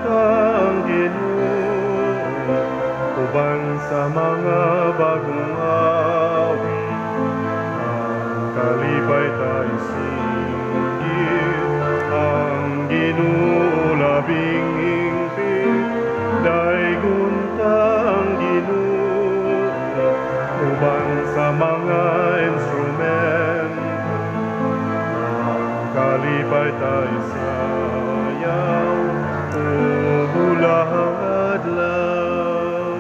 Daygun ta ang Ginoo, uban sa mga bagong awit, ang kalipay ta isinggit, ang Ginoo labing hingpit. Daygun ta ang Ginoo, uban sa mga instrumento, ang kalipay ta isayaw, ug hulahang adlaw.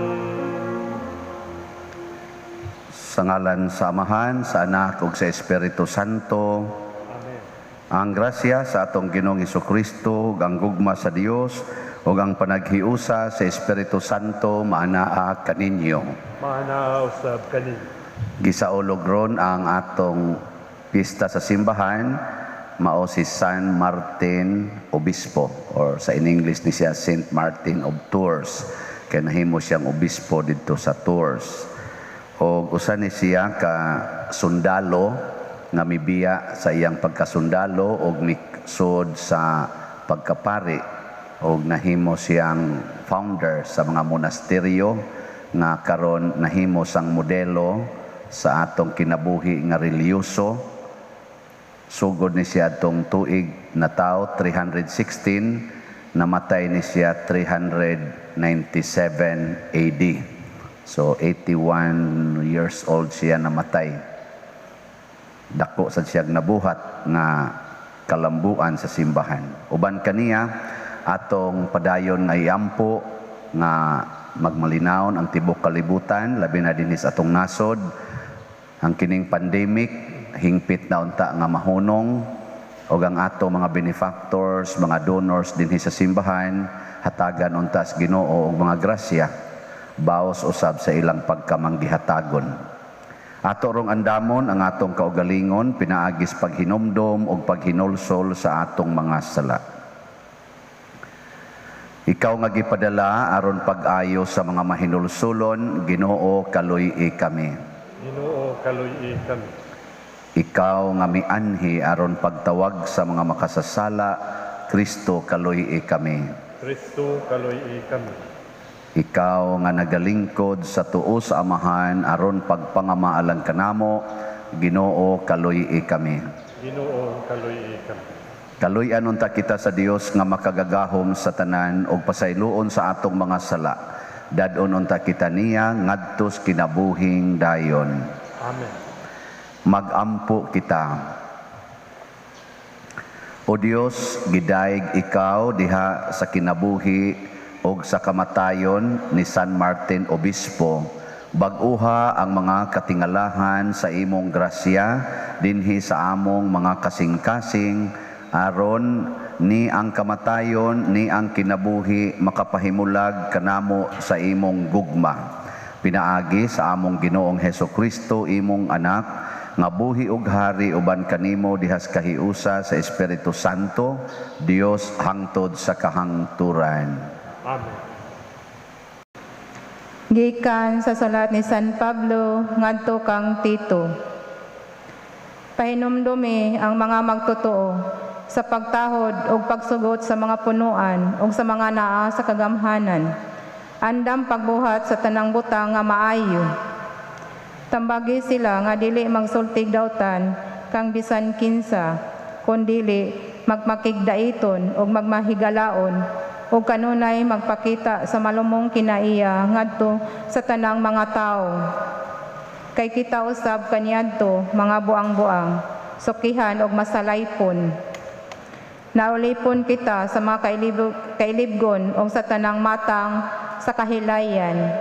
Sa ngalan sa Amahan, sa Anak ug sa Espiritu Santo. Amen. Ang grasya sa atong Ginoong Kristo, ug ang gugma sa Dios, ug ang panaghiusa sa Espiritu Santo maanaa kaninyo. Maanaa usab kaninyo. Gisaulog ron ang atong pista sa simbahan, mao si San Martin Obispo, or sa in English ni siya Saint Martin of Tours, kay nahimo siyang obispo didto sa Tours. Og usa ni siya ka sundalo nga mibiya sa iyang pagkasundalo og misud sa pagkapari, og nahimo siyang founder sa mga monasteryo nga karon nahimo sang modelo sa atong kinabuhi nga relihiyoso. Sugod ni siya atong tuig na tao 316, namatay ni siya 397 AD. So 81 years old siya namatay. Dako sad siya nabuhat nga kalambuan sa simbahan. Uban kaniya, atong padayon nga iampo nga magmalinawon ang tibok kalibutan, labi na dinhi sa atong nasod. Ang kining pandemic hingpit na unta nga mahunong, og ang ato mga benefactors, mga donors dinhi sa simbahan, hatagan unta sa Ginoo og mga grasya baos usab sa ilang pagkamanggihatagon. Ato rong andamon ang atong kaugalingon pinaagis paghinumdom og paghinulsol sa atong mga sala. Ikaw nga gipadala aron pag-ayo sa mga mahinulsulon, Ginoo, kaluy-i kami. Ginoo, kaluy-i kami. Ikaw nga mianhi aron pagtawag sa mga makasasala, Kristo, kaluy-i kami. Kristo, kaluy-i kami. Ikaw nga nagalingkod sa tuo sa Amahan aron pagpangamaalang kanamo, Ginoo, kaluy-i kami. Ginoo, kaluy-i kami. Kaluy-an unta kita sa Dios nga makagagahom sa tanan ug pasayloon sa atong mga sala. Dad-on unta kita niya ngadtos kinabuhing dayon. Amen. Magampo kita. O Dios, gidayeg ikaw diha sa kinabuhi og sa kamatayon ni San Martin Obispo. Bag-uha ang mga katingalahan sa imong grasya dinhi sa among mga kasing-kasing, aron ni ang kamatayon ni ang kinabuhi makapahimulag kanamo sa imong gugma. Pinaagi sa among Ginoong Heso Kristo, imong anak, nga buhi ug hari uban kanimo dihas kahiusa sa Espiritu Santo, Dios hangtod sa kahangturan. Amen. Gikan sa sulat ni San Pablo ngadto kang Tito. Pahinumdumi ang mga magtotoo sa pagtahod ug pagsugot sa mga punuan ug sa mga naa sa kagamhanan. Andam pagbuhat sa tanang butang nga maayo. Tambagi sila nga dili magsultig dautan kang bisan kinsa, kun dili magmakigdaiton ug magmahigalaon ug kanunay magpakita sa malumong kinaiya ngadto sa tanang mga tawo. Kay kita usab kaniadto mga buang-buang, sukihan og masalaypon. Naulipon kita sa mga kailibgon ug sa tanang matang sa kahilayan,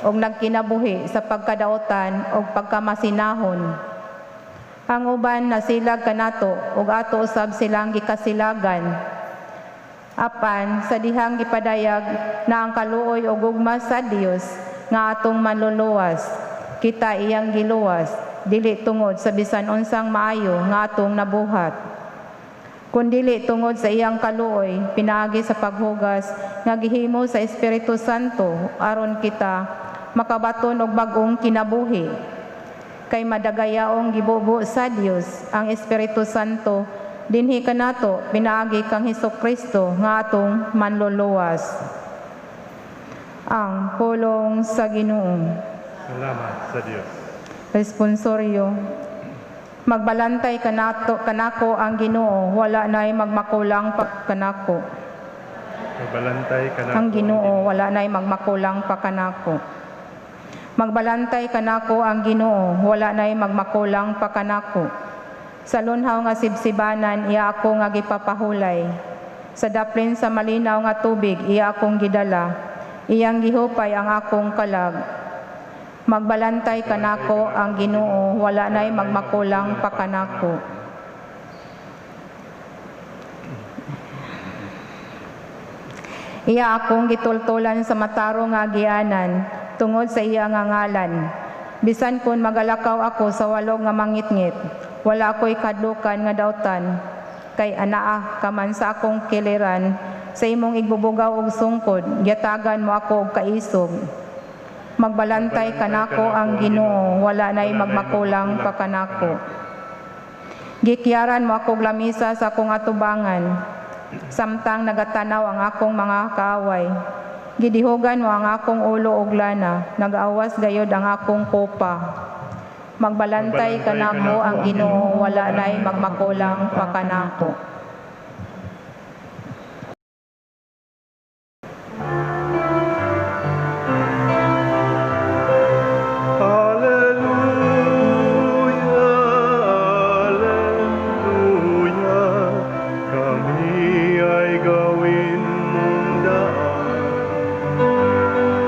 ug nagkinabuhi sa pagkadaotan ug pagkamasinahon. Ang uban nasilag kanato ug ato usab silang gikasilagan. Apan sa dihang gipadayag na ang kaluoy ug gugma sa Dios nga atong manluluwas, kita iyang giluwas, dili tungod sa bisan unsang maayo nga atong nabuhat, kundili tungod sa iyang kaluoy pinaagi sa paghugas nga gihimo sa Espiritu Santo aron kita makabaton og bag-ong kinabuhi. Kay madagayaong gibubo sa Dios ang Espiritu Santo Dinhi kanato pinaagi kang Hesukristo nga atong manluluwas. Ang pulong sa Ginoo. Salamat sa Dios. Responsorio. Magbalantay kanato kanako ang Ginoo, wala nay magmakulang pa kanako. Magbalantay kanako Ang Ginoo, wala nay magmakulang pa kanako. Magbalantay kanako ang Ginoo, wala nay magmakulang pa kanako. Sa lunhaw nga sibsibanan, iya ako nga gipapahulay. Sa daplin sa malinaw nga tubig, iya akong gidala. Iyang gihupay ang akong kalag. Magbalantay kanako ang Ginoo, wala nay magmakulang pa kanako. Iya akong gitultulan sa matarong nga agianan, tungod sa iya nga ngalan. Bisan kun magalakaw ako sa walog nga mangitngit, wala ako'y kadlukan nga dautan, kay anaa ka man sa akong kiliran, sa imong igbubugaw og sungkod, giyatagan mo ako og kaisog. Magbalantay kanako ang Ginoo, wala nay magmakulang pa kanako. Gikyaran mo ako og lamisa sa akong atubangan, samtang nagatanaw ang akong mga kaaway. Gidihugan mo ang akong ulo og lana, nag-awas gayod ang akong kopa. Magbalantay kanako ang Ginoo, wala nay magmakulang pa kanako. Alleluia, Alleluia, kami ay gawin mong daan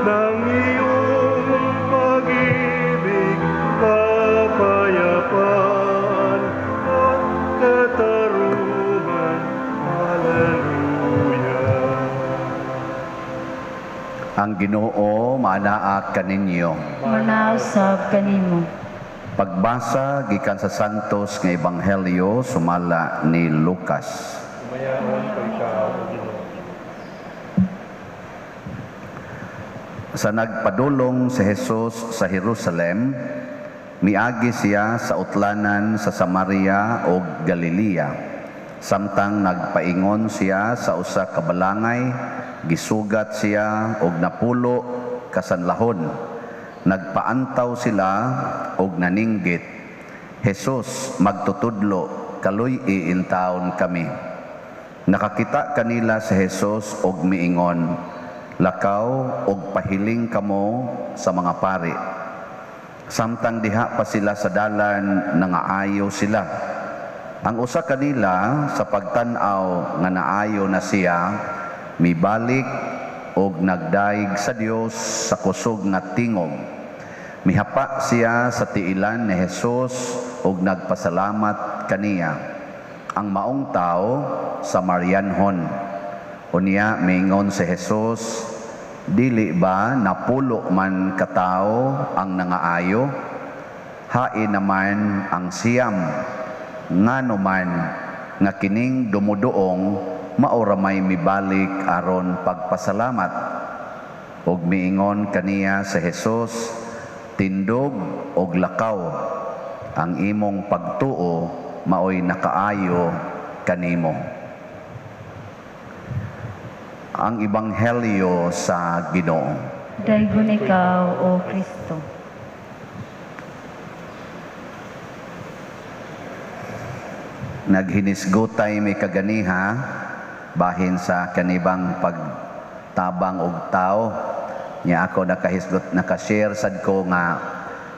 ng iyong pag-ibig, kapayapaan at katarungan. Alleluia. Ang Ginoo maanaa kaninyo. Manausab kanimo. Pagbasa gikan sa Santos nga Ebanghelyo sumala ni Lucas. Umayaon ko ikaw, O Ginoo. Sa nagpadulong si Jesus sa Jerusalem, miagi siya sa utlanan sa Samaria ug Galilea. Samtang nagpaingon siya sa usa ka balangay, gisugat siya og napulo kasanlahon. Nagpaantaw sila og naninggit, "Jesus, magtutudlo, kaluy-i intawon kami." Nakakita kanila si Jesus og miingon, "Lakaw og pahiling kamo sa mga pari." Samtang diha pa sila sa dalan, nangaayo sila. Ang usa kanila sa pagtan-aw nga naayo na siya, mibalik og nagdaig sa Dios sa kusog nga tingog. Mihapa siya sa tiilan ni Jesus og nagpasalamat kaniya. Ang maong tao sa Marianhon. Unya miingon si Jesus, "Dili ba napulo man katao ang nangaayo? Hain naman ang siyam, ngano man nga kining dumuduong maora may mibalik aron pagpasalamat?" Og miingon kaniya sa Jesus, "Tindog og lakaw, ang imong pagtuo maoy nakaayo kanimo." Ang Ebanghelyo sa Ginoo. Daygon ikaw, O Kristo. Naghinisgutay mi kaganiha bahin sa kanibang pagtabang og tao. Nya ako nakahisgot, nakashare sad ko nga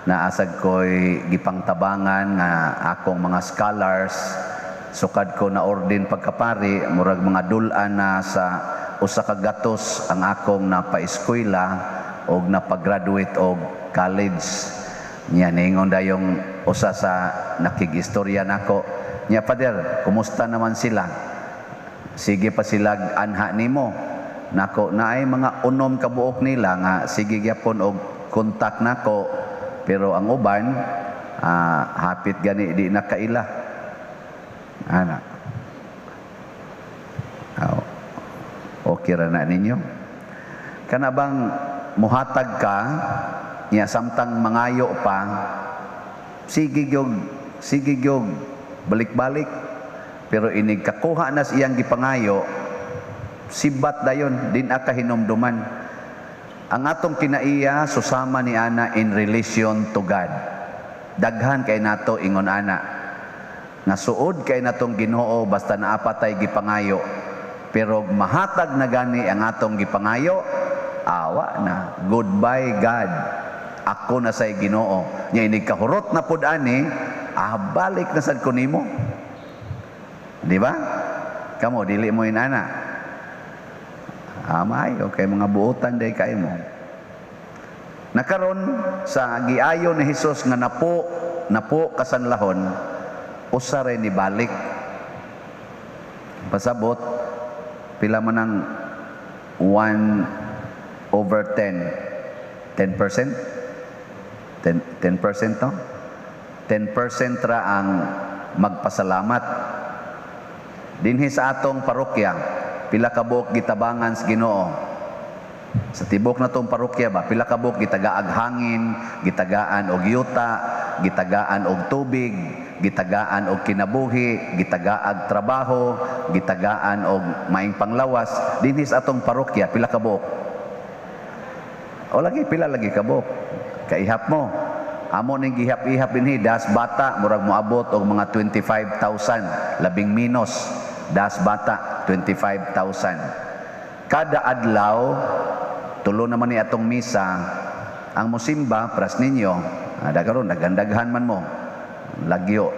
naasad ko'y gipangtabangan nga akong mga scholars. Sukad ko na ordin pagkapari, murag mga dul-an na sa usa ka gatos ang akong napaeskwela og napagraduate og college. Nya ningon dayong usa sa nakig-istorya nako. Nya, "Father, kumusta naman sila? Sige pa sila anha nimo?" Nako, naay mga unom ka buok nila nga sige gyapon og kontak nako, pero ang uban hapit gani di nakaila. Ana. Aw. Okay ra na ninyo. Kana bang muhatag ka niya samtang mangayo pa, sige gyud, sige gyud, balik-balik. Pero inig kakuha na sa iyang gipangayo, sibat dayon, din aka hinumduman. Ang atong kinaiya susama ni ana in relation to God. Daghan kay nato ingon ana. Nga suod kay natong Ginoo basta naa pa tay gipangayo. Pero mahatag na gani ang atong gipangayo, awa na. Goodbye God. Ako na say Ginoo. Nya inig kahurot na pud ani, balik na sad ko nimo. Di ba? Kamo dili mo inana. Amay, okay, mga buotan day kay mo. Nakaron sa giayo ni Hesus nga napo, napo kasanlahon, usa ray ni balik. Pasabot pila man ang 1 over 10? 10%? 10%, no? 10% ra ang magpasalamat. Dinhi sa atong parokya, pila ka buok gitabangan sa Ginoo. Sa tibok na tong parokya ba, pila ka buok gitagaag hangin, gitagaan og yuta, gitagaan og tubig, gitagaan og kinabuhi, gitagaag trabaho, gitagaan og maing panglawas. Dinhi sa atong parokya, pila ka buok? O lagi, pila lagi ka buok? Kaihap mo. Amo ning gihap-ihap dinhi das bata murag moabot og mga 25,000, labing minus. Das bata 25,000. Kada adlaw tulo naman ni atong misa, ang musimba pras ninyo, karon daghan-daghan man mo. Lagyo.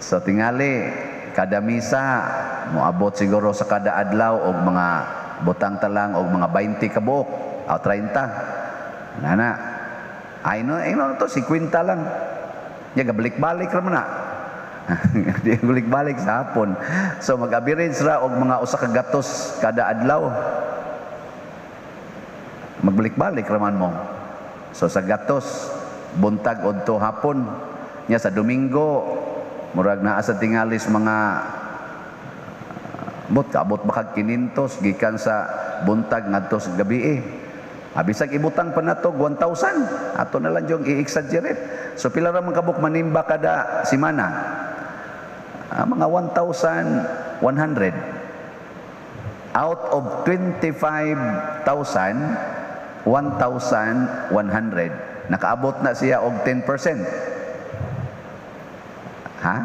So tingali kada misa moabot siguro sa kada adlaw og mga butang talang og mga 20 ka buok o 30. Nana. Ay no, ay no to 50 lang. Nya gabalik-balik ra man na. Di balik-balik sa hapon. So mag-average ra og mga usa ka gatos kada adlaw. Magbalik-balik ra man mo. So sa gatos buntag odto hapon. Nya sa Domingo murag naa sa tingalis mga bot kaabot ba kag 500 gikan sa buntag ngadto sa gabi eh. Bisag ibutang pa nato 1,000 ato na lang yung i-exaggerate. So pila ra man kabuk manimba kada semana? Mga 1,100 out of 25,000, 1,100 nakaabot na siya og 10%. Ha?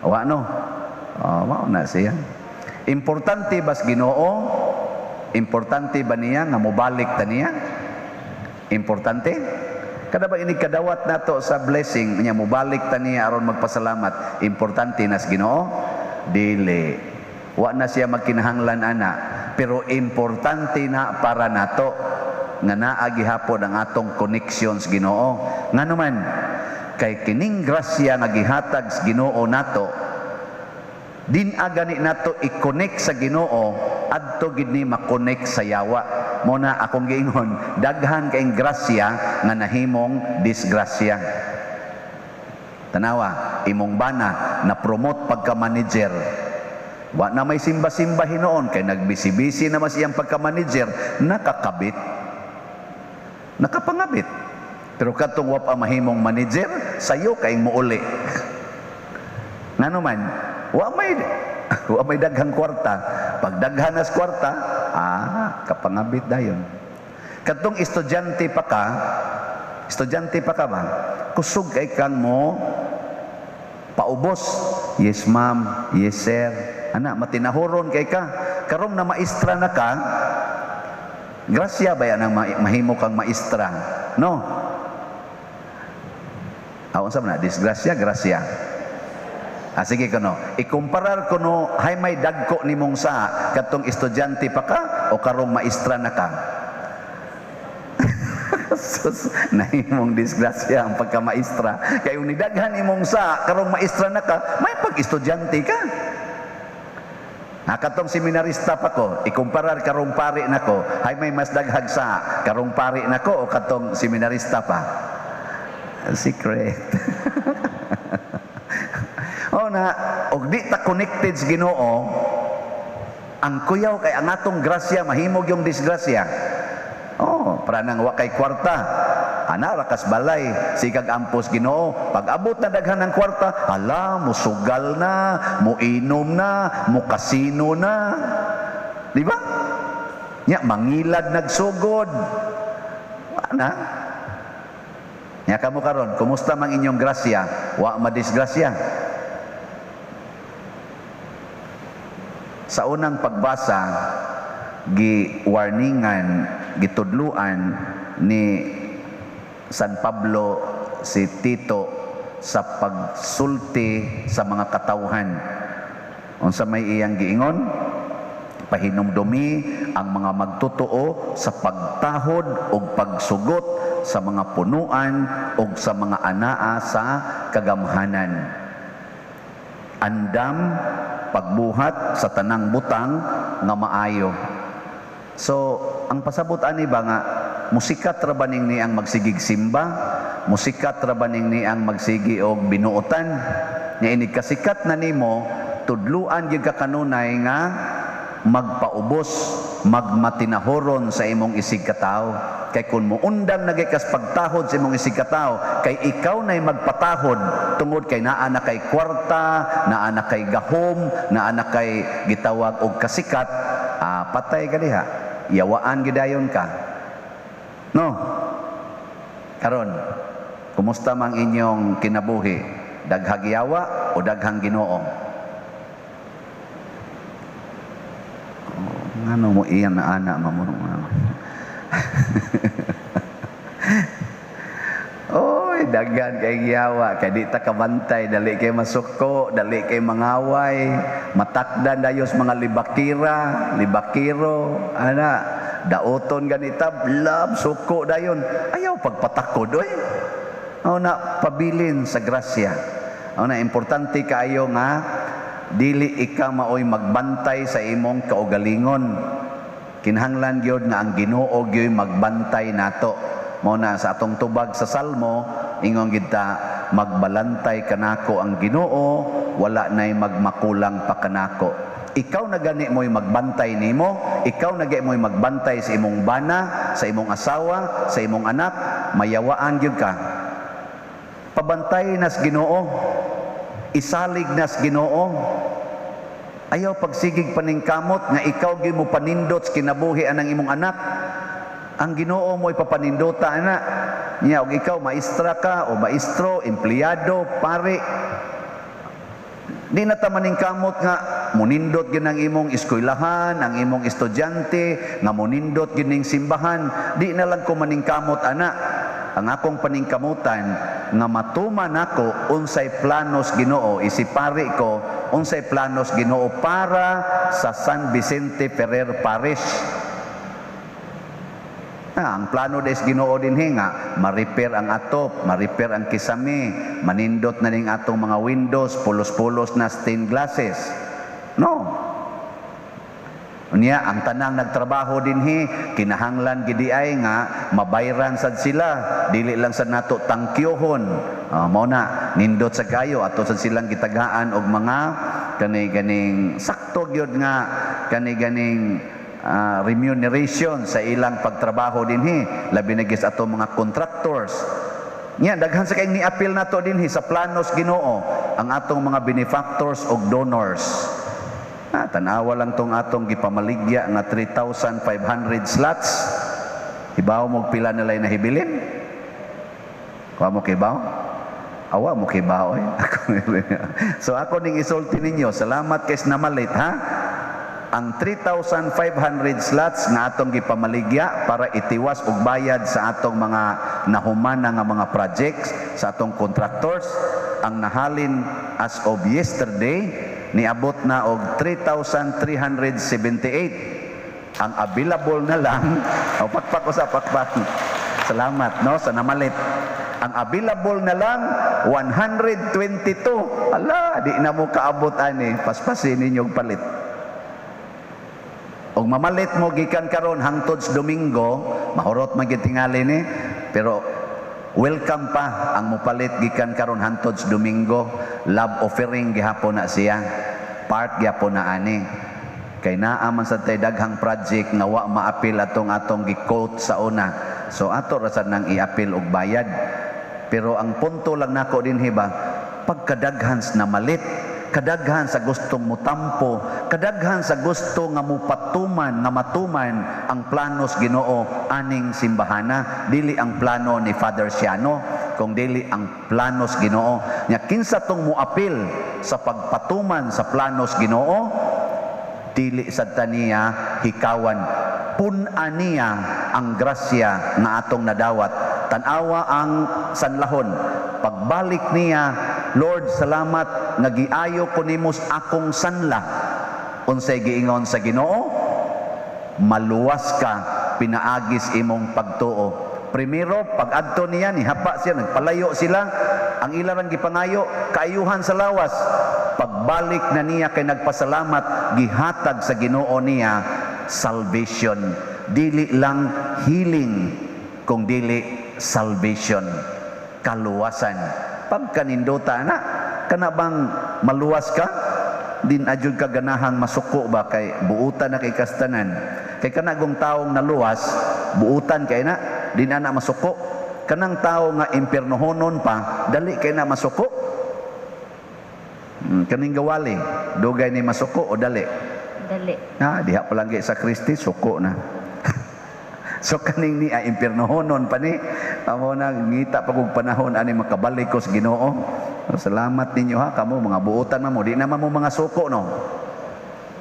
Wa no? Oh, mao na siya. Importante bas Ginoo? Importante ba niya nga mobalik ta niya? Importante? Kada ba inig kadawat nato sa blessing niya mobalik ta niya aron magpasalamat? Importante nas Ginoo? Dili. Wa na siya magkinahanglan ana, pero importante na para nato nga naa gihapon ang atong connection sa Ginoo. Ngano man kay kining grasya nga gihatag sa Ginoo nato, din agani nato i-connect sa Ginoo, adto gid ni ma-connect sa yawa. Mo na akong giingon, daghan kaing grasya nga nahimong disgrasya. Tanawa, imong bana na promote pagka manager. Wa na may simba-simba hinuon kay nagbisi-bisi na mas iyang pagka manager, nakakabit. Nakapangabit. Pero katong wa pa mahimong manager, sayo kay muuli. Ngano man, wa may daghang kwarta. Pag daghan nas kwarta, kapangabit dayon. Katong estudyante pa ka ba? Kusog kay kang mo paubos. Yes ma'am, yes sir. Ana, matinahuron kay ka. Karong na maestra na ka, grasya ba yan ang mahimo kang maestra? No? Awan sa na, disgrasya, grasya. Sige kuno. Ikumparar kuno hay may dagko nimong sa katong estudyante pa ka o karong maestra na ka. Sus, nahimong disgrasya ang pagkamaestra. Kay ug nidaghan imong sa karong maestra na ka, may pag-estudyante ka. Katong seminarista pa ko, ikumparar karong pari nako, hay may mas daghag sa karong pari nako o katong seminarista pa. Secret. O na, og di ta connected sa Ginoo, ang kuyaw kay ang atong grasya mahimog yung disgrasya. Oh, para nang wa kay kwarta. Ana ra kas balay, sigag ampos Ginoo. Pag abot na daghan ng kwarta, hala, musugal na, muinom na, mukasino na. Di ba? Nya mangilad nagsugod. Ana. Nya kamo karon, kumusta mang inyong grasya? Wa madisgrasya. Sa unang pagbasa, gi-warningan, gitudluan ni San Pablo si Tito sa pagsulti sa mga katawhan. Unsa may iyang giingon? Pahinumdumi ang mga magtotoo sa pagtahod ug pagsugot sa mga punuan ug sa mga anaa sa kagamhanan. Andam pagbuhat sa tanang butang nga maayo. So, ang pasabot ani ba nga musikat ra ba ning ni ang magsigig simba, musikat ra ba ning ni ang magsigi og binuotan? Nya inig kasikat na nimo, tudluan gyud ka kanunay nga magpaubos, magmatinahoron sa imong isig katawo. Kay kun muundang na kas pagtahod sa imong isig katawo, kay ikaw na'y magpatahod tungod kay naa na kay kwarta, naa na kay gahom, naa na kay gitawag og kasikat, patay ka diha. Yawaan gidayon ka. No? Karon, kumusta mang inyong kinabuhi? Daghang yawa o daghang Ginoo? Ngano mo iyan na ana mamurong ano. Oy, daghan kay giyawa, kay di ta kabantay, dali kay masuko, dali kay mangaway, matakdan dayos mga libakira, libakiro, ana, daoton ganita, lab suko dayon. Ayaw pagpatakod oy. Mao na pabilin sa grasya. Mao na importante kaayo nga dili ikaw maoy magbantay sa imong kaugalingon. Kinahanglan gyud nga ang Ginoo gyud magbantay nato. Mao na sa atong tubag sa Salmo, ingon gid ta, magbalantay kanako ang Ginoo, wala nay magmakulang pa kanako. Ikaw na gani mo'y magbantay nimo, ikaw na gani mo'y magbantay sa imong bana, sa imong asawa, sa imong anak, mayawaan gyud ka. Pabantay nas Ginoo, isalig nas Ginoo. Ayaw pagsigig paningkamot nga ikaw gyud mo panindot sa kinabuhi anang imong anak. Ang Ginoo mo'y papanindota ana. Nya og ikaw maestra ka o maestro, empleyado, pare. Di na ta maningkamot nga munindot gyud ang imong eskwelahan, ang imong estudyante, nga munindot gyud ning simbahan. Di na lang ko maningkamot ana. Ang akong paningkamutan nga matuman nako unsay planos Ginoo, isipari ko unsay planos Ginoo para sa San Vicente Ferrer Parish. Ang plano des Ginoo dinhi nga ma-repair ang atop, ma-repair ang kisame, manindot na ning atong mga windows, pulos-pulos na stained glasses. No. Unya ang tanang nagtrabaho dinhi kinahanglan gidi ay nga mabayran sad sila, dili lang sad nato tangkyuhon. Mao na nindot sa kayo ato sad silang gitagaan og mga kani ganing sakto gyud nga kani ganing remuneration sa ilang pagtrabaho dinhi, labi na gis ato mga contractors. Nya daghan sa kayong ni-appeal nato dinhi sa planos Ginoo ang atong mga benefactors og donors. Tanawa lang tong atong gipamaligya nga 3,500 slots. Hibaw mo pila nila'y nahibilin? Kuha mo kibaw? Awa mo kibaw eh. So ako ning isulti ninyo, salamat kay namalit ha. Ang 3,500 slots nga atong gipamaligya para itiwas og bayad sa atong mga nahumana nga mga projects, sa atong contractors, ang nahalin as of yesterday niabot na og 3,378. Ang available na lang, o pakpak usa pakpak. Salamat no sa namalit. Ang available na lang 122. Ala, di na mo kaabot ani, paspasin ninyo og palit. Og mamalit mo gikan karon hangtod sa Domingo, mahurot man gyud tingali ni, pero welcome pa ang mopalit gikan karon hangtod sa Domingo. Love offering gihapon na siya. Part gihapon na ani. Kay naa man sad tay daghang project nga wa maapil atong atong gi-quote sa una. So ato ra sad nang iapil og bayad. Pero ang punto lang nako dinhi ba, pagkadaghan na malit, kadaghan sa gustong mutampo, kadaghan sa gusto nga mupatuman, nga matuman ang planos Ginoo aning simbahana, dili ang plano ni Father Siano, kung dili ang planos Ginoo. Nya kinsa tong muapil sa pagpatuman sa planos Ginoo, dili sad ta niya hikawan. Pun-a niya ang grasya nga atong nadawat. Tan-awa ang sanlahon. Pagbalik niya, "Lord, salamat nga giayo ko nimo akong sanla." Unsay giingon sa Ginoo? "Maluwas ka pinaagis imong pagtuo." Primero, pag-adto niya, nihapa siya, nagpalayo sila. Ang ila rang gipangayo, kaayuhan sa lawas. Pagbalik na niya kay nagpasalamat, gihatag sa Ginoo niya salvation. Dili lang healing, kung dili salvation, kaluwasan. Pagkanindota na, kana bang maluwas ka? Din adjud ka ganahang masuko ba kay buutan na kay kastanan. Kay kana gong taong naluwas, buutan kay na, di na na masuko. Kanang tao nga impiernohonon pa, dali kay na masuko. Kaning gawali, dugay ni masuko o dali? Dali. Ha, diha palanggi sa Kristi, suko na. So kaning niya impiernohonon pa ni, amo na ngita pa kog panahon ani makabalik ko sa Ginoo. Salamat ninyo ha, kamo mga buutan man mo, di naman mo mga suko no.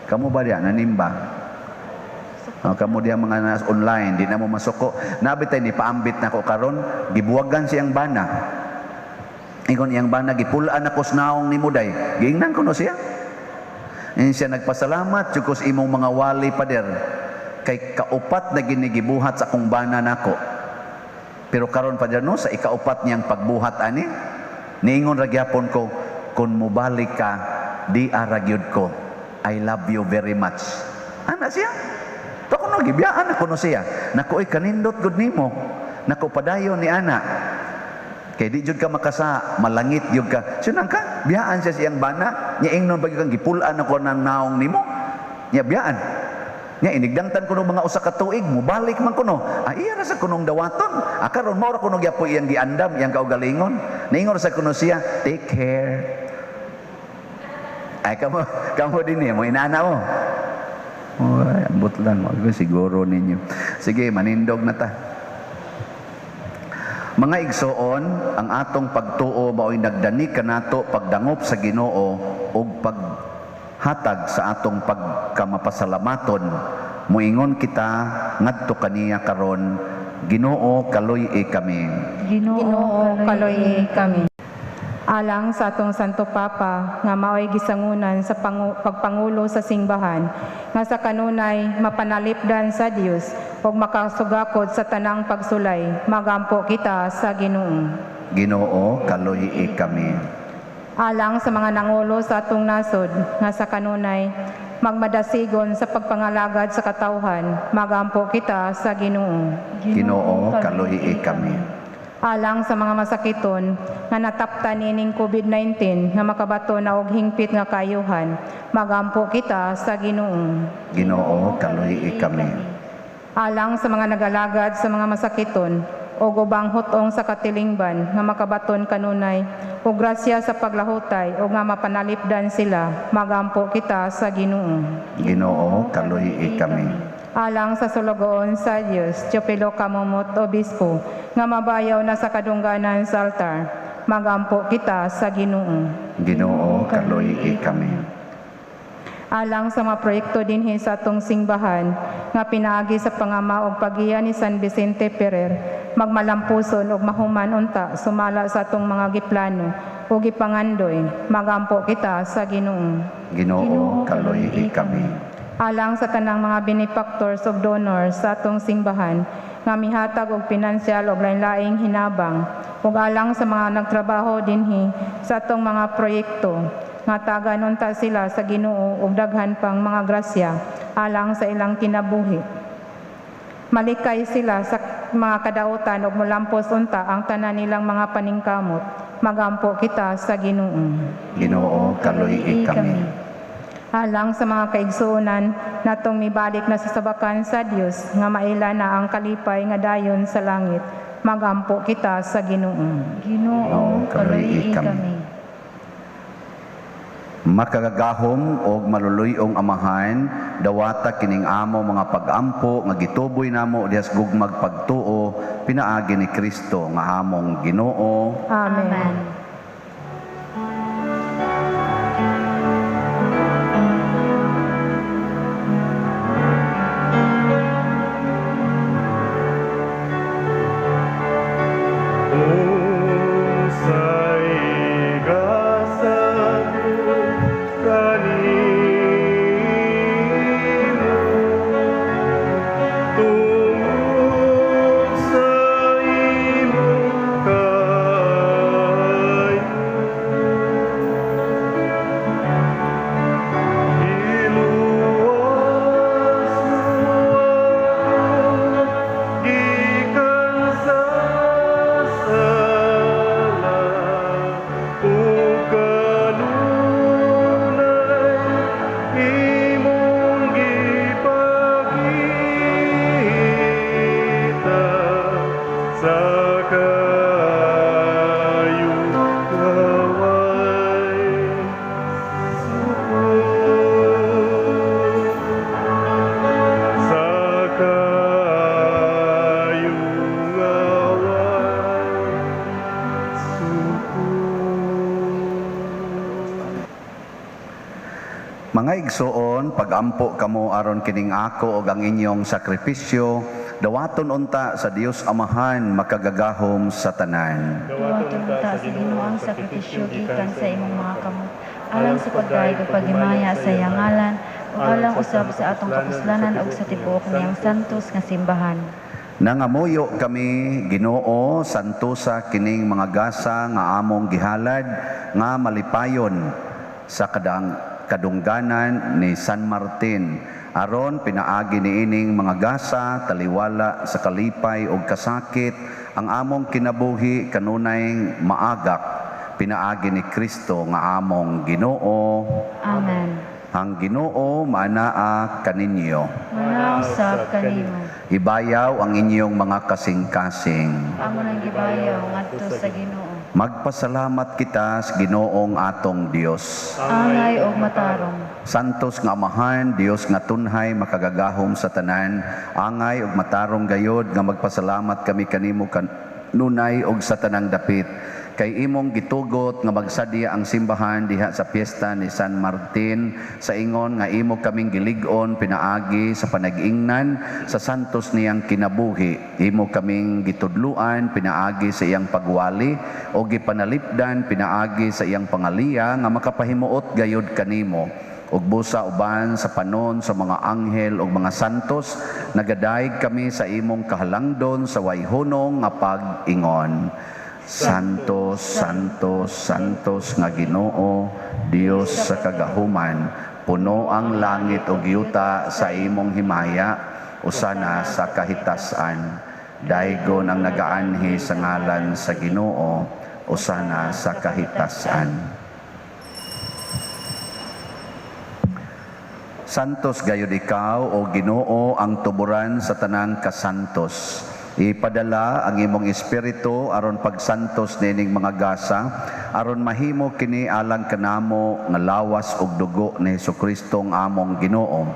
Kamo ba diya nanimba? Oh, kamo diya mga nas online, di na mo masuko. Nabi tay ni paambit nako karon, gibuwagan siyang bana. Ingon iyang bana, "Gipulaan ako sa naong nimo day." Giingnan ko no siya. Ingon siya, "Nagpasalamat jud ko sa imong mga wali, pader. Kay kaupat na ginigibuhat sa akong bana nako. Pero karon, pader no, sa ikaupat niyang pagbuhat ani, niingon ra gyapon ko, kung mobalik ka, di ara gyud ko. I love you very much." Ana siya. To kuno gibiyaan ako no siya. "Nako, ay kanindot gud nimo. Nako, padayon ni ana. Kay di jud ka makasa, malangit jud ka." Sunang ka, biyaan siya siyang bana, nya ingnon pag kang, "Gipulaan ako ng naong nimo." Nya biyaan. Nya inigdangtan kuno mga usa ka tuig, mubalik man kuno. Ah, iya ra sa kunong dawaton. Ah, karon mao ra kuno gyapoy iyang giandam, iyang kaugalingon. Niingon sa kuno siya, "Take care." Ay kamo, kamo din eh, mo inana mo. Oh, ambot lang, wag siguro ninyo. Sige, manindog na ta. Mga igsoon, ang atong pagtuo mao'y nagdani kanato pagdangop sa Ginoo ug paghatag sa atong pagkamapasalamaton. Muingon kita ngadto kaniya karon, Ginoo, kaluy-i kami. Ginoo, Ginoo, kaluy kami. Alang sa atong Santo Papa nga maoy gisangunan sa pagpangulo sa simbahan nga sa kanunay mapanalipdan sa Dios ug makasugakod sa tanang pagsulay, magampo kita sa Ginoo. Ginoo, kaluy-i kami. Alang sa mga nangulo sa atong nasod nga sa kanunay magmadasigon sa pagpangalagad sa katawhan, magampo kita sa Ginoo. Ginoo, kaluy-i kami. Alang sa mga masakiton nga nataptan nining COVID-19 nga makabato na og hingpit nga kayuhan, magampo kita sa Ginoo. Ginoo, kaluy-i kami. Alang sa mga nagalagad sa mga masakiton o ubang hutong sa katilingban nga makabaton kanunay og grasya sa paglahutay o nga mapanalipdan sila, magampo kita sa Ginoo. Ginoo, kaluy-i kami. Alang sa sulugoon sa Dios, Teofilo Camomot, Obispo, nga mabayaw na sa kadungganan sa altar, magampo kita sa Ginoo. Ginoo, kaluy-i kami. Alang sa mga proyekto dinhi sa atong simbahan nga pinaagi sa pangama og pagiya ni San Vicente Ferrer, magmalampuson ug mahuman unta sumala sa atong mga giplano ug gipangandoy, magampo kita sa Ginoo. Ginoo, kaluy-i kami. Alang sa tanang mga benefactors ug donors sa atong simbahan nga mihatag og pinansyal og lain-laing hinabang ug alang sa mga nagtrabaho dinhi sa atong mga proyekto nga tagan unta sila sa Ginoo og daghan pang mga grasya alang sa ilang kinabuhi. Malikay sila sa mga kadautan ug molampos unta ang tanan nilang mga paningkamot. Magampo kita sa Ginoo. Ginoo, kaluy-i kami. Alang sa mga kaigsuonan natong mibalik na sa sabakan sa Dios nga maila na ang kalipay nga dayon sa langit. Magampo kita sa Ginoo. Ginoo, kaluyi kami. Makagagahom og maluluy-ong Amahan, dawata kining amo mga pag-ampo nga gituboy namo dihas gugmag pagtuo pinaagi ni Kristo nga among Ginoo. Amen. Amen. Mga igsoon, pagampo kamo aron kining ako og ang inyong sakripisyo, dawaton unta sa Dios Amahan makagagahom sa tanan. Dawaton unta sa Ginoo ang sakripisyo gikan sa imong mga kamot, alang sa pagdayeg ug paghimaya sa iyang ngalan, ug alang usab sa atong kapuslanan ug sa tibuok niyang santos nga simbahan. Nangamuyo kami, Ginoo, santosa kining mga gasa nga among gihalad nga malipayon sa kadungganan ni San Martin, aron pinaagi niining mga gasa taliwala sa kalipay og kasakit ang among kinabuhi kanunay maagak, pinaagi ni Kristo nga among Ginoo. Amen. Ang Ginoo maanaa kaninyo. Manausap kanimo. Ibayaw ang inyong mga kasing-kasing. Amo nang gibayaw ngadto sa Ginoo. Magpasalamat kita sa Ginoong atong Dios. Angay og matarong. Santos nga Amahan, Dios nga tunhay makagagahom sa tanan, angay og matarong gayod nga magpasalamat kami kanimo kanunay og sa tanang dapit. Kay imong gitugot nga magsadya ang simbahan diha sa piyesta ni San Martin sa ingon nga imo kaming gilig-on pinaagi sa panag-ingnan sa santos niyang kinabuhi. Imo kaming gitudluan pinaagi sa iyang pagwali o gipanalipdan pinaagi sa iyang pangaliya nga makapahimuot gayud kanimo. Ug busa uban sa panon sa mga anghel ug mga santos, nagadayeg kami sa imong kahalangdon sa wayhunong nga pag-ingon. Santos, Santos, Santos nga Ginoo, Dios sa kagahuman, puno ang langit ug yuta sa imong himaya, usana sa kahitasan. Daygon ang nagaanhi sa ngalan sa Ginoo, usana sa kahitasan. Santos gayud ikaw, o Ginoo, ang tuburan sa tanang kasantos. Ipadala ang imong espiritu aron pagsantos nining mga gasa, aron mahimo kini alang kanamo nga lawas ug dugo ni Hesukristo ang among Ginoo.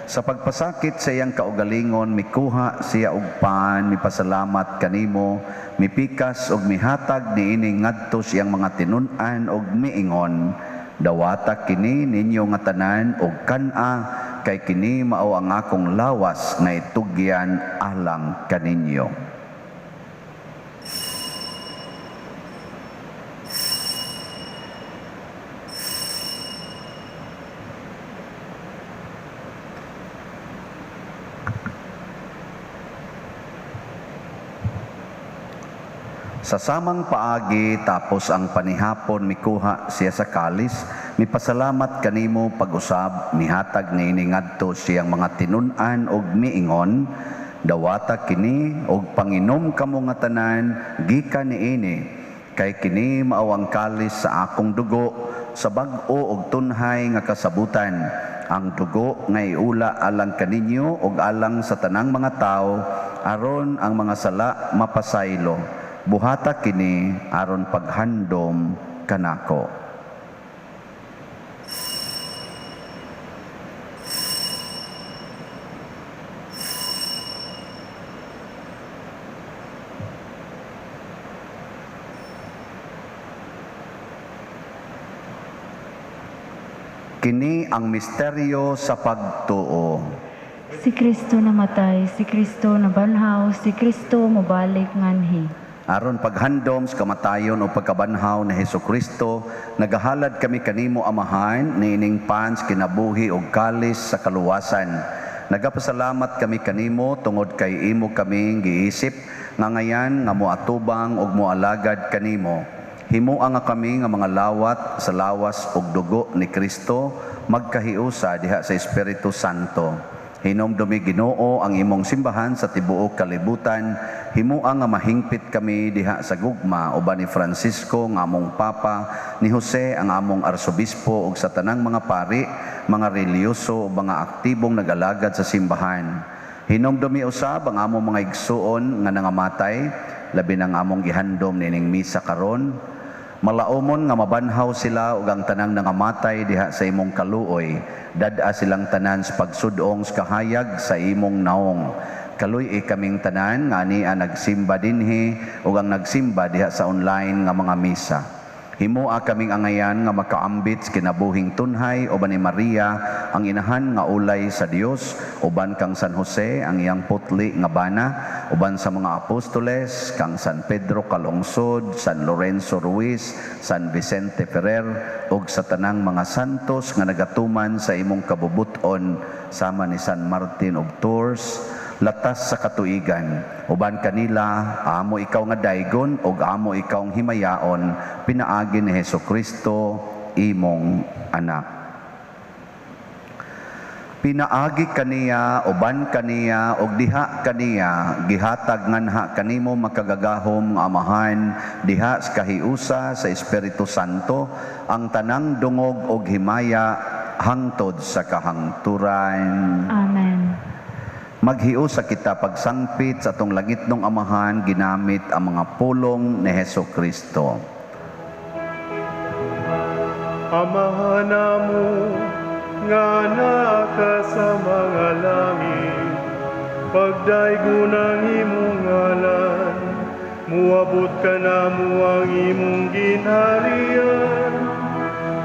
Sa pagpasakit sa iyang kaugalingon, mikuha siya og pan, mipasalamat kanimo, mipikas ug mihatag niini ngadto siyang mga tinun-an ug miingon, dawata kini ninyo nga tanan og kan-a, kay kini mao ang akong lawas nga itugyan alang kaninyo. Sa samang paagi tapos ang panihapon mikuha siya sa kalis, mipasalamat kanimo pag-usab, mihatag niini ngadto siyang mga tinun-an og miingon, dawata kini og panginom kamo nga tanan gikan niini, kay kini mao ang kalis sa akong dugo sa bag-o og tunhay nga kasabutan. Ang dugo nga iula alang kaninyo ug alang sa tanang mga tawo aron ang mga sala mapasaylo. Buhata kini aron paghandom kanako. Kini ang misteryo sa pagtuo. Si Kristo namatay, si Kristo nabanhaw, si Kristo mobalik nganhi. Aron paghandom sa kamatayon o pagkabanhaw ni Hesukristo, nagahalad kami kanimo Amahan niining pans kinabuhi og kalis sa kaluwasan. Nagapasalamat kami kanimo tungod kay imo kaming giisip nga ngayan nga moatubang og moalagad kanimo. Himoa nga kami nga mga lawat sa lawas ug dugo ni Kristo magkahiusa diha sa Espiritu Santo. Hinomdumi Ginoo ang imong simbahan sa tibuok kalibutan. Himoa nga mahingpit kami diha sa gugma uban ni Francisco nga among Papa, ni Jose ang among arsobispo ug sa tanang mga pari, mga relihiyoso ug mga aktibong nagalagad sa simbahan. Hinomdumi usab ang among mga igsuon nga nangamatay, labi nang among gihandom niining misa karon. Malaumon nga mabanhaw sila ug ang tanang nangamatay diha sa imong kaluoy. Dad-a silang tanan sa pagsudong sa kahayag sa imong naong. Kaluy-i kaming tanan nga ania nagsimba dinhi ug ang nagsimba diha sa online nga mga misa. Himoa kaming angayan nga makaambit sa kinabuhing tunhay uban ni Maria ang inahan nga ulay sa Dios, uban kang San Jose ang iyang putli nga bana, uban sa mga apostoles kang San Pedro Calungsod, San Lorenzo Ruiz, San Vicente Ferrer ug sa tanang mga santos nga nagatuman sa imong kabubuton sama ni San Martin of Tours, latas sa katuigan. Uban kanila amo ikaw nga daygon ug amo ikaw ang himayaon pinaagi ni Hesukristo imong anak. Pinaagi kaniya, uban kaniya, ug diha kaniya, gihatag nganha kanimo makagagahom nga Amahan diha sa kahiusa sa Espiritu Santo ang tanang dungog ug himaya hangtod sa kahangturan. Amen. Maghiusa kita pagsangpit sa atong langitnong Amahan ginamit ang mga pulong ni Hesukristo. Amahan namo nga naa ka sa mga langit, pagdaygon ang imong ngalan, muabot ka namo ang imong ginharian,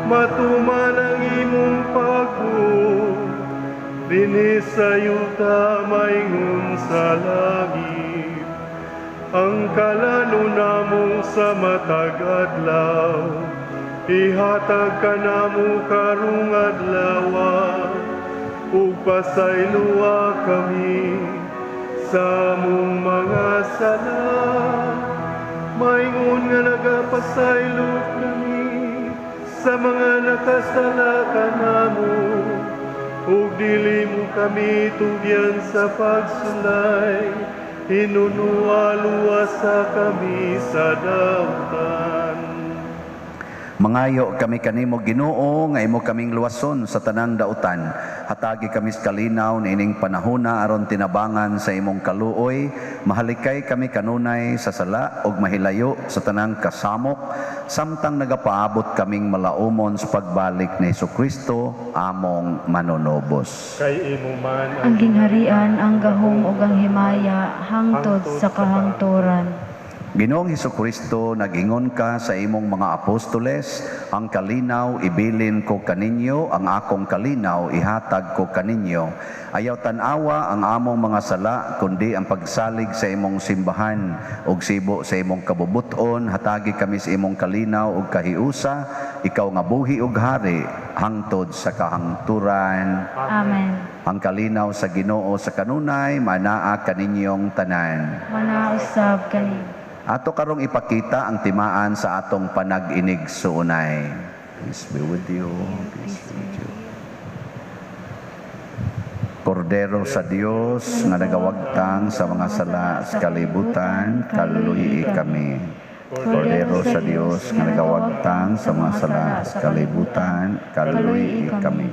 matuman ang imong pagbuot dinhi sa yuta maingon sa langit. Ang kalano namo sa matag adlaw, ihatag kanamo karong adlaw, ug pasayloa kami sa among mga sala, maingon nga nagapasaylo kami sa mga nakasala kanamo. Ug dili mo kami tugyan sa pagsulay, hinunualuwa sa kami sa dautan. Mangayo kami kanimo Ginoo nga imo kaming luwason sa tanang dautan. Hatagi kami sa kalinaw niining panahona aron tinabangan sa imong kaluoy. Mahalikay kami kanunay sa sala ug mahilayo sa tanang kasamok samtang nagapaabot kaming malaumon sa pagbalik ni Hesukristo among manunubos. Kay imo man ang gingharian, ang gahom ug ang himaya hangtod sa kahangturan. Ginoong Hesukristo, nag-ingon ka sa imong mga apostoles, ang kalinaw ibilin ko kaninyo, ang akong kalinaw ihatag ko kaninyo. Ayaw tan-awa ang among mga sala, kundi ang pagsalig sa imong simbahan ug sibo sa imong kabubuton. Hatagi kami sa imong kalinaw ug kahiusa, ikaw nga buhi ug hari hangtod sa kahangturan. Amen. Ang kalinaw sa Ginoo sa kanunay manaa kaninyong tanan. Manausab kani. Ato karong ipakita ang timaan sa atong panag-inig suunay. Peace be with you. Peace be with you. Kordero sa Dios nga nagawagtang sa mga sala sa kalibutan, kaluyi kami. Kordero sa Dios nga nagawagtang sa mga sala sa kalibutan, kaluoyi kami.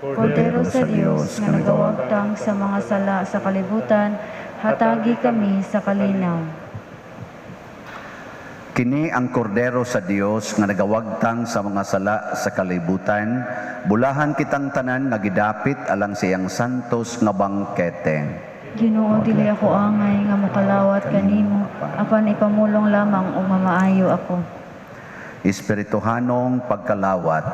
Kordero sa Dios nga nagawagtang sa mga sala sa kalibutan, hatagi kami sa kalinaw. Kini ang kordero sa Dios nga nagawagtang sa mga sala sa kalibutan, bulahan kitang tanan nga gidapit alang sa iyang santos nga bangkete. Ginoo, dili ako angay nga mokalawat kanimo, apan ipamulong lamang ug mamaayo ako. Espirituhanong pagkalawat.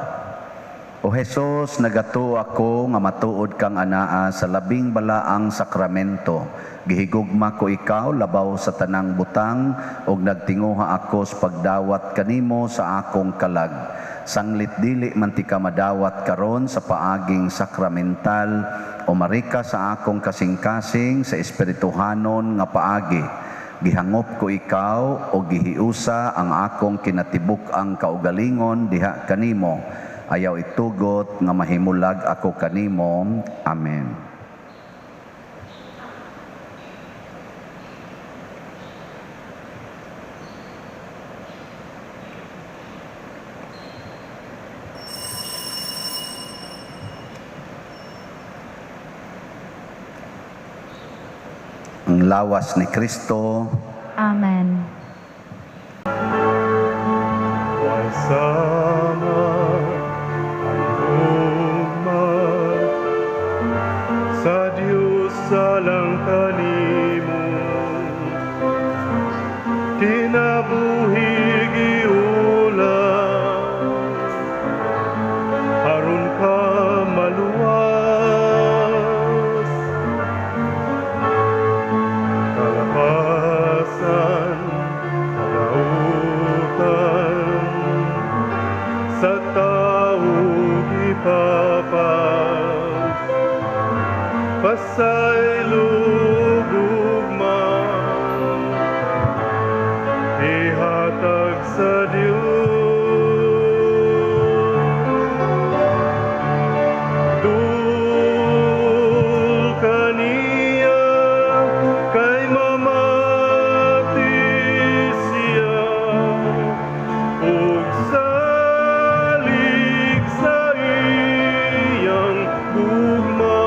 O Jesus, nagatuo ako nga matuod kang anaa sa labing balaang sakramento. Gihigugma ko ikaw labaw sa tanang butang ug nagtinguha ako sa pagdawat kanimo sa akong kalag. Sanglit dili man ti ka madawat karon sa paaging sakramental o marika sa akong kasing-kasing sa espirituhanon nga paagi. Gihangop ko ikaw o gihiusa ang akong kinatibuk-ang kaugalingon diha kanimo. Ayaw itugot nga mahimulag ako kanimo. Amen. Ang lawas ni Kristo. Amen. Wasama ang gugma sa Diyos alang kanimo, kinabuhi giula aron ka maluwas, kalapasan, kalautan sa tao gipapas, pasaylo gugma ihatag sa Dios. Dul kaniya kay mamati siya ug salig sa iyang gugma.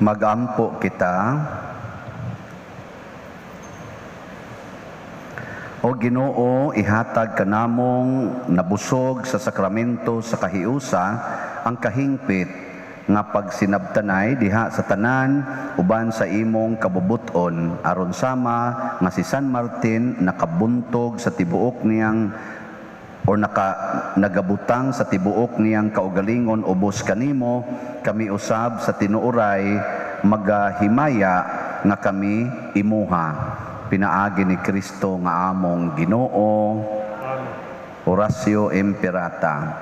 Magampo kita. O Ginoo, ihatag kanamong nabusog sa sakramento sa kahiusa ang kahingpit nga pagsinabtanay diha sa tanan uban sa imong kabubuton, aron sama nga si San Martin nakabuntog sa tibuok niyang o nagabutang sa tibuok niyang kaugalingon ubos kanimo, kami usab sa tinuoray magahimaya nga kami imuha. Pinaagi ni Kristo nga among Ginoo. Oratio Imperata.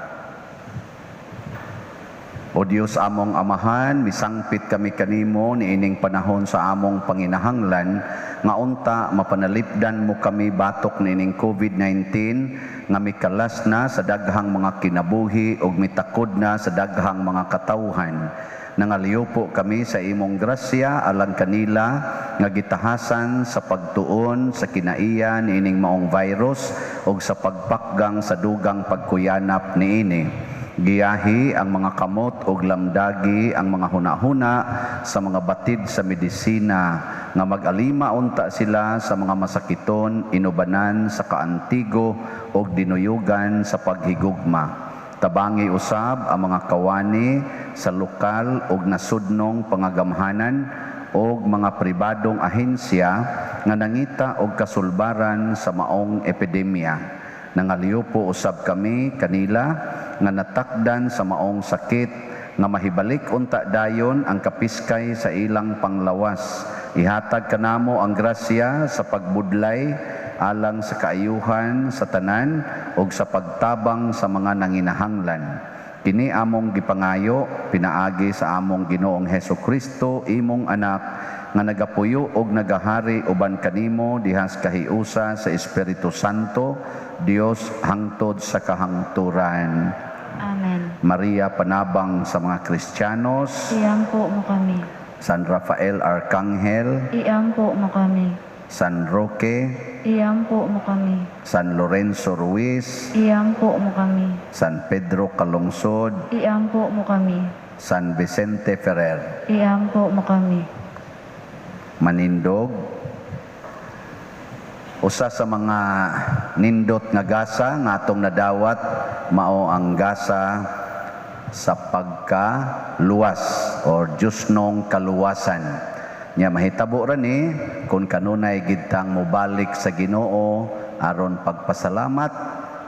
O Dios among Amahan, misangpit kami kanimo niining panahon sa among panginahanglan nga unta mapanalipdan mo kami batok niining COVID-19 nga mikalas na sa daghang mga kinabuhi ug mitakod na sa daghang mga katawhan. Nangaliw po kami sa imong grasya alang kanila nga gitahasan sa pagtuon sa kinaiya niining maong virus ug sa pagpakgang sa dugang pagkuyanap niini. Giyahi ang mga kamot ug lamdagi ang mga hunahuna sa mga batid sa medisina nga mag-alima unta sila sa mga masakiton, inubanan sa kaantigo ug dinuyugan sa paghigugma. Tabangi usab ang mga kawani sa lokal ug nasudnong pangagamhanan og mga pribadong ahensya nga nangita og kasulbaran sa maong epidemya. Nangaliw po usab kami kanila nga natakdan sa maong sakit nga mahibalik unta dayon ang kapiskay sa ilang panglawas. Ihatag kanamo ang grasya sa pagbudlay alang sa kaayuhan sa tanan ug sa pagtabang sa mga nanginahanglan. Kini among gipangayo pinaagi sa among Ginoong Hesukristo, imong anak, nga nagapuyo og nagahari uban kanimo dihas kahiusa sa Espiritu Santo, Dios hangtod sa kahangturan. Amen. Maria, panabang sa mga Kristiyanos, Iyampo mo kami. San Rafael Arcangel, Iampo mo kami. San Roque, Iampo mo kami. San Lorenzo Ruiz, Iampo mo kami. San Pedro Calungsod, Iampo mo kami. San Vicente Ferrer. Iampo mo kami. Manindog. Usa sa mga nindot nga gasa nga atong nadawat mao ang gasa sa pagkaluwas or Diyosnong kaluwasan. Nya mahitabo ra ni kung kanunay gidtang mobalik sa Ginoo aron pagpasalamat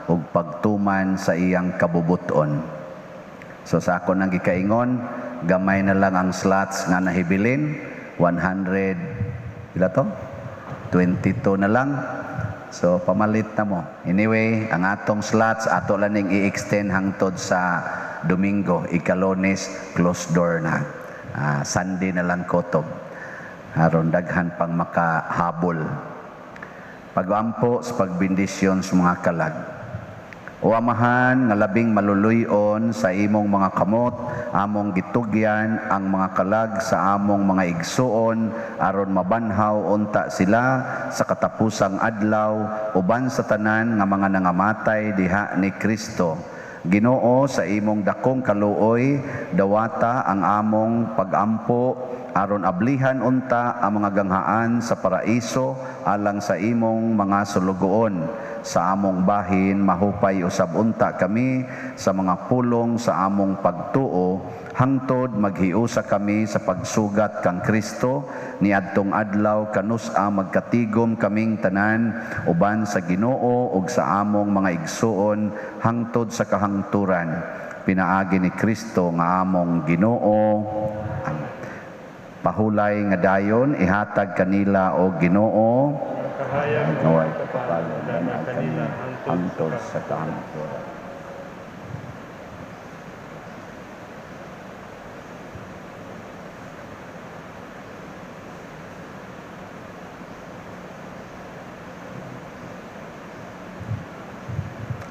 ug pagtuman sa iyang kabubuton. So sa ako nang gikaingon, gamay na lang ang slots nga nahibilin, 100 pila to? 22 na lang. So pamalit na mo. Anyway, ang atong slots ato lang ning i-extend hangtod sa Domingo, ika-Lunes close door na. Sunday na lang kotob. Aron daghan pang makahabol. Pag-ampo sa pagbendisyon sa mga kalag. O Amahan nga labing maluluyon sa imong mga kamot, among gitugyan ang mga kalag sa among mga igsuon aron mabanhaw unta sila sa katapusang adlaw uban sa tanan nga mga nangamatay diha ni Kristo. Ginoo, sa imong dakong kaluoy, dawata ang among pagampo aron ablihan unta ang mga ganghaan sa paraiso alang sa imong mga sulugoon. Sa among bahin mahupay usab unta kami sa mga pulong sa among pagtuo hangtod maghiusa kami sa pagsugat kang Kristo niadtong adlaw kanus-a magkatigom kaming tanan uban sa Ginoo ug sa among mga igsuon hangtod sa kahangturan, pinaagi ni Kristo nga among Ginoo. Amen. Pahulay nga dayon ihatag kanila o Ginoo Kahayag naway kapalo kapalo kanila hangtod sa kahangturan.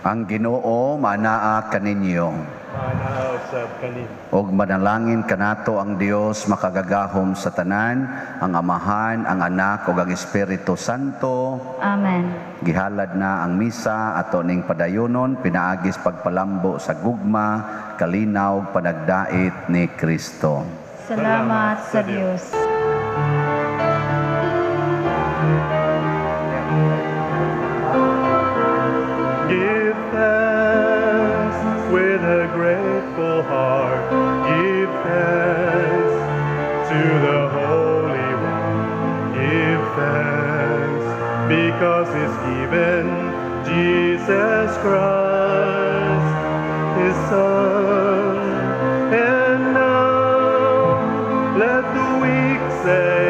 Ang Ginoo manaa kaninyo. Manaa usab kanimo. Og manalangin kanato ang Dios makagagahom sa tanan, ang Amahan, ang Anak ug ang Espiritu Santo. Amen. Gihalad na ang misa ato ning padayonon pinaagis pagpalambo sa gugma, kalinaw, panagdait ni Kristo. Salamat sa Dios. Give thanks with a grateful heart. Give thanks to the Holy One. Give thanks because He's given Jesus Christ, His Son. And now let the weak say,